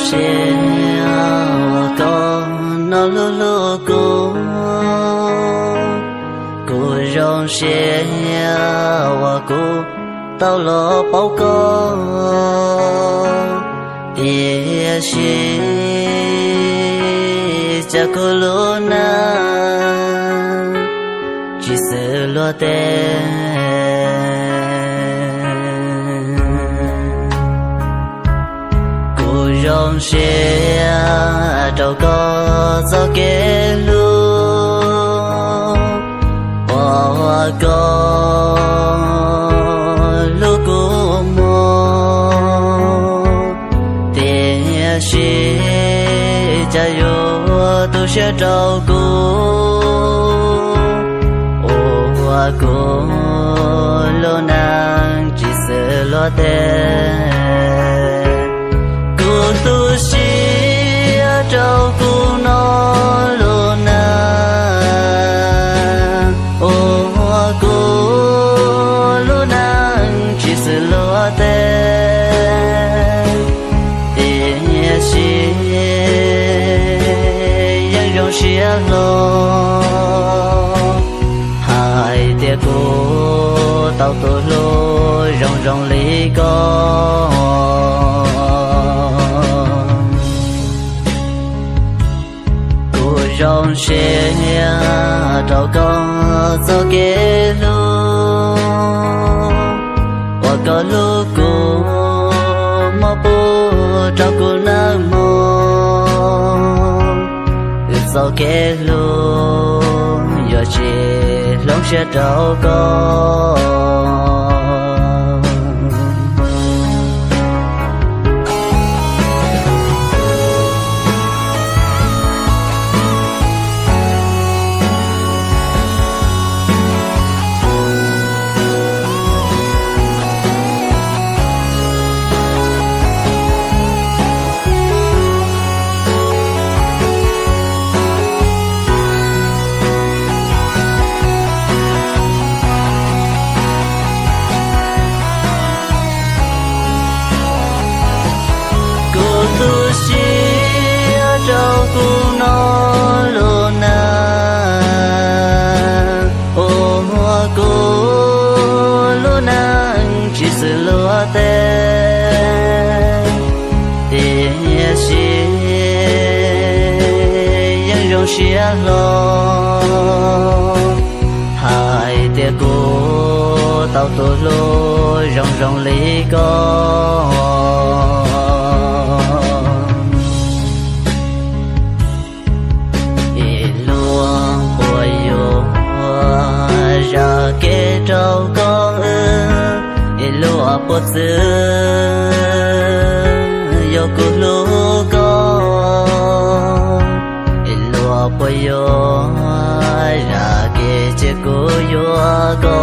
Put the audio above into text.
Siab uas koj no hlub hlub kuv, kuv zoo siab uas kuv tau los paub koj, tiam sis cas kuv lub neej tsis xws luag tej. Kuv zoo siab rau koj txoj kev hlub uas koj hlub kuv mog, tiam sis cas yuav tu siab rau kuv uas kuv lub neej tsis xws luag tej. Kuv tu siab rau kuv no lub neej uas kuv lub neej tsis xws luag tej, tiam sis yeej zoo siab hlo hais tias kuv tau tus hlub zoo zoo li koj. Kuv zoo siab rau koj txoj kev hlub uas koj hlub kuv, muab pub rau kuv nawb mog. Wb txoj kev hlub yuav tsis hloov siab rau koj. Kuv tu siab rau kuv no lub neej uas kuv lub neej tsis xws luag tej, tiam sis yeej zoo siab hlo hais tias kuv tau tus hlub zoo zoo li koj. Es luag puas yuav zam kev rau koj, es luag puas txwv yog kuv hlub koj, es luag puas yuav zam kev cia kuv yuav koj.